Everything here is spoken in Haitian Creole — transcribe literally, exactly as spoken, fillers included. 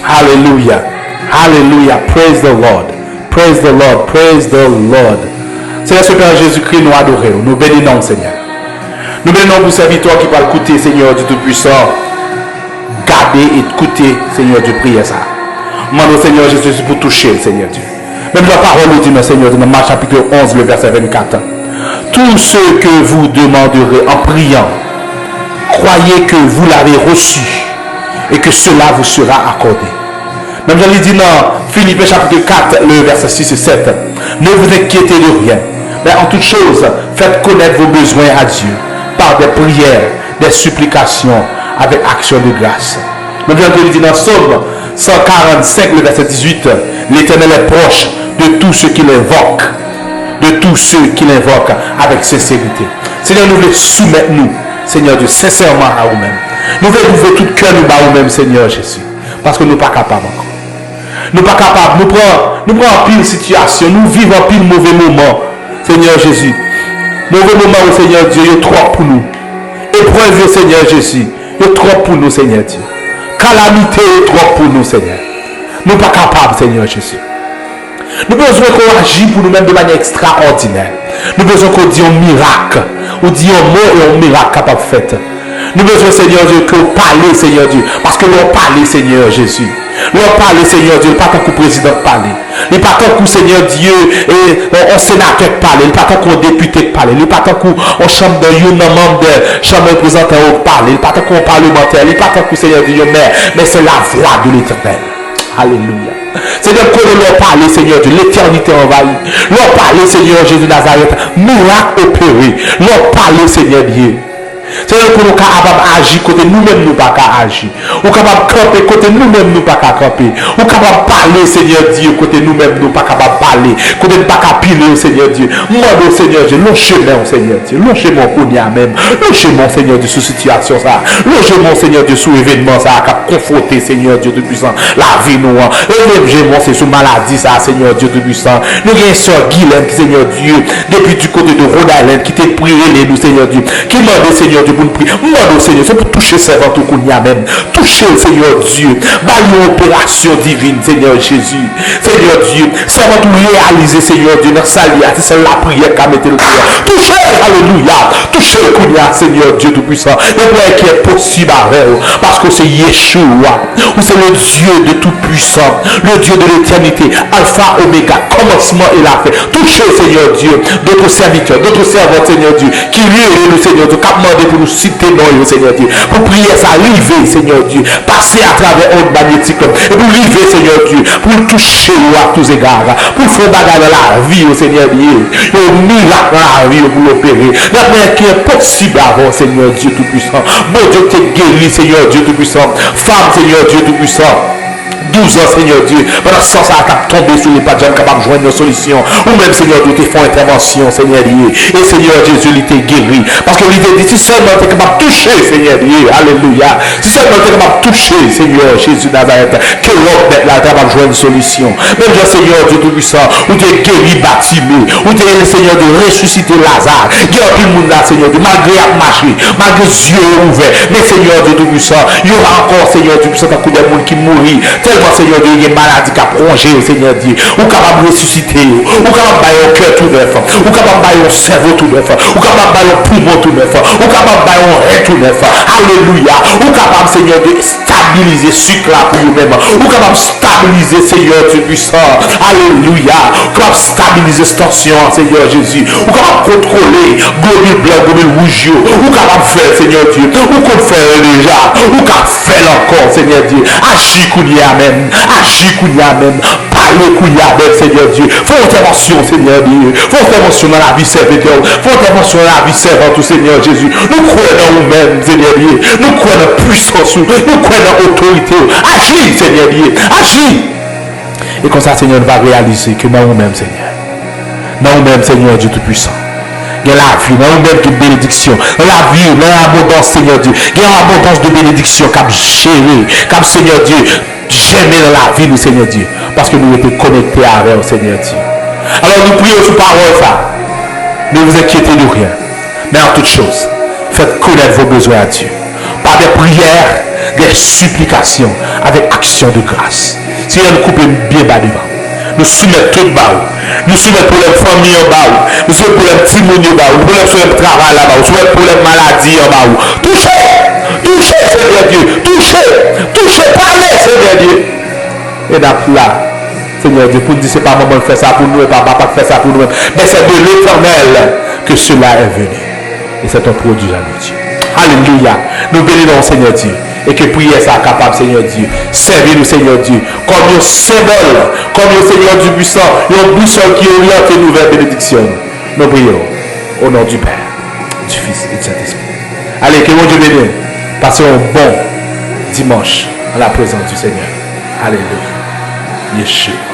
Hallelujah. Hallelujah. Praise the Lord. Praise the Lord. Praise the Lord. Senyè, Senyè Jezikri, nou adore w. Nou beni non w, Senyè. Nou beni non w pou sèvitè w ki pral koute, Senyè Dye Toupisan. Gade e koute, Senyè Dye, priyè sa. Mande w, Senyè Jezi, pou touche l, Senyè Dye. Menm jan pawòl ou di nan, Senyè Dye, nan Mak chapit onz, le vèsè vennkat. Tout ce que vous demanderez en priant, croyez que vous l'avez reçu et que cela vous sera accordé. Menm jan li di nan Filipen chapit kat, le vèsè sis e sèt, ne vous inquiétez de rien, mais en toute chose, faites connaître vos besoins à Dieu par des prières, des supplications, avec action de grâce. Menm jan ke li di nan Sòm san karannsenk, le vèsè dizuit, L'Éternel est proche de tous ceux qui l'invoquent, de tous ceux qui l'invoquent avec sincérité. Senyè, nou vle soumèt nou, Senyè Dye, sensèman a ou menm. Nou vle louvri tout kè nou ba ou menm, Senyè Jezi, paske nou pa kapab ankò. Nou pa kapab, nou pran, nou pran anpil sitiyasyon, nou viv anpil move moman, Senyè Jezi. Move moman yo, Senyè Dye, yo twòp pou nou. Eprèv yo, Senyè Jezi, yo twòp pou nou, Senyè Dye. Kalamite yo twòp pou nou, Senyè. Nou pa kapab, Senyè Jezi. Nou bezwen ke w aji pou nou menm de manyè ekstraòdinè. Nou bezwen ke w di yon mirak. Ou di yon mo e yon mirak kapab fèt. Nou bezwen, Senyè Dye, ke w pale, Senyè Dye. Paske lè w pale, Senyè Jezi, lè w pale, Senyè Dye, li pa tankou prezidan k pale. Li pa tankou, Senyè Dye, e, yon, yon senatè k pale. Li pa tankou yon depite k pale. Li pa tankou yon chanm de, youn nan manm de chanm reprezantan yo k pale. Li pa tankou yon palemantè. Li pa tankou, Senyè Dye, yon mè. Men se la vwa de Letènèl. Alelouya. Senyè, kote lè w pale, Senyè Dye, letènite anvayi. Lè w pale, Senyè Jezi Nazarèt, mirak opere. Lè w pale, Senyè Dye. Senyè, pou nou kapab aji kote nou menm nou pa ka aji. Ou kapab kanpe kote nou menm nou pa ka kanpe. Ou kapab pale, Senyè Dye, kote nou menm nou pa kapab pale. Kote n pa ka pile, Senyè Dye. M mande w, Senyè Dye, lonje men w, Senyè Dye. Lonje men w kounye a menm. Lonje men w, Senyè Dye, sou sitiyasyon sa a. Lonje men w, Senyè Dye, sou evènman sa a k ap konfwonte, Senyè Dye Toupisan, lavi nou an. Lonje men w, Senyè, sou maladi sa a, Senyè Dye Toupisan. Nou gen sè Gilèn ki, Senyè Dye, depi di kote de Rhode Island, ki te priye rele nou, Senyè Dye, ki mande, Senyè Dye, pou n priye. M mande w, Senyè, se pou touche sèvant ou kounye a menm. Touche l, Senyè Dye. Ba li yon operasyon divin, Senyè Jezi. Senyè Dye, sèvant ou reyalize, Senyè Dye, nan sa l ye a, se sèl lapriyè k ka mete l deyò. Touche l, alelouya. Touche l kounye a, Senyè Dye Toupisan. Gen bagay ki enposib avè w, paske w se Yeshua. Ou se le Dieu de Tout-Puissant, le Dieu de l'éternité, Alpha, Omega, kòmansman e lafen. Touche, Senyè Dye, d'autres serviteurs, d'autres servantes, Senyè Dye, ki rele nou, Senyè Dye, k ap mande pou nou site non yo, Senyè Dye, pou priyè sa rive, Senyè Dye, pase atravè ond manyetik lan, epi rive, Senyè Dye, pou l touche yo à tous égards, pou l fè yon bagay nan lavi yo, Senyè Dye, yon mirak nan lavi yo pou l opere, nan bagay ki enposib avè w, Senyè Dye Toupisan. Bondye ki te geri, Senyè Dye Toupisan, fanm, Senyè Dye Toupisan, douz an, Senyè Dye, pandan san sa a t ap tonbe sou li, li pa t janm kapab jwenn yon solisyon. Ou menm, Senyè Dye, ou te fè yon entèvansyon, Senyè Dye. E Senyè Jezi, li te geri. Paske li te di, si sèlman l te kapab touche, Senyè Dye, alelouya. Si sèlman l te kapab touche, Senyè Jezi Nazarèt, ke lòt bèt la te kapab jwenn solisyon. Menm jan, Senyè Dye Toupisan, ou te geri Batime, ou te, Senyè Dye, resisite Laza. Gen anpil moun la, Senyè Dye, malgre y ap mache, malgre zye yo ouvè, men Senyè Dye Toupisan, yo ankò, Senyè Dye Toupisan, tankou de moun ki mouri. Tèlman, Senyè Dye, gen maladi k ap wonje yo, Senyè Dye. Ou kapab resisite yo. Ou kapab ba yo yon kè tou nèf. Ou kapab ba yo yon sèvo tou nèf. Ou kapab ba yo yon poumon tou nèf. Ou kapab ba yo yon ren tou nèf. Alelouya. Ou kapab, Senyè Dye, stabilize sik la pou yo menm. Ou kapab stabilize, Senyè Dye Toupisan. Alelouya. Ou kapab stabilize tansyon an, Senyè Jezi. Ou kapab kontwole globil blan, globil wouj yo. Ou kapab fè l, Senyè Dye. Ou konn fè l deja. Ou ka fè l ankò, Senyè Dye. Aji kounye a menm. Aji kounye a menm. Pale kounye a menm, Senyè Dye. Fè yon entèvansyon, Senyè Dye. Fè yon entèvansyon nan lavi sèvitè w. Fè yon entèvansyon nan lavi sèvant ou, Senyè Jezi. Nou kwè nan ou menm, Senyè Dye. Nou kwè nan pwisans ou. Nou kwè nan otorite w. Aji, Senyè Dye. Aji! E konsa, Senyè, nou va reyalize ke nan ou menm, Senyè, nan ou menm, Senyè Dye Toupisan, gen lavi. Nan ou menm gen benediksyon. Nan lavi, nan abondans, Senyè Dye, gen yon abondans de benediksyon k ap jere, k ap, Senyè Dye, jèmen nan lavi nou, Senyè Dye, paske nou rete konekte avè w, Senyè Dye. Alò, nou priye w sou pawòl sa. Ne vous inquiétez de rien, mais en toute chose, faites connaître vos besoins à Dieu par des prières, Des supplications avec action de grâce. Senyè, nou koupe byen ba devan. Nou soumèt tout ba ou. Nou soumèt pwoblèm fanmi an ba ou. Nou soumèt pwoblèm timoun yo ba ou. Pwoblèm soumèt travay la ba ou. Soumèt pwoblèm maladi an ba ou. Touche! Touche, Senyè Dye! Touche! Touche! Pale, Senyè Dye! E n ap la, Senyè Dye, pou n di se pa manman k fè sa pou nou, e pa papa k fè sa pou nou menm. Men se de l'Éternel que cela est venu. E se ton pwodui a nou, Dye. Alelouya. Nou beni non w, Senyè Dye. E ke priyè sa a kapab, Senyè Dye, sèvi nou, Senyè Dye, kòm yon senbòl, kòm yon, Senyè Dye pwisan, yon bousòl ki oryante nou vè benediksyon nou. Nou priye w, o non du Père, du Fils et du Saint-Esprit. Ale, ke Bondye beni w. Pase yon bon dimanch an la prezans di Senyè. Alelouya. Yeshua.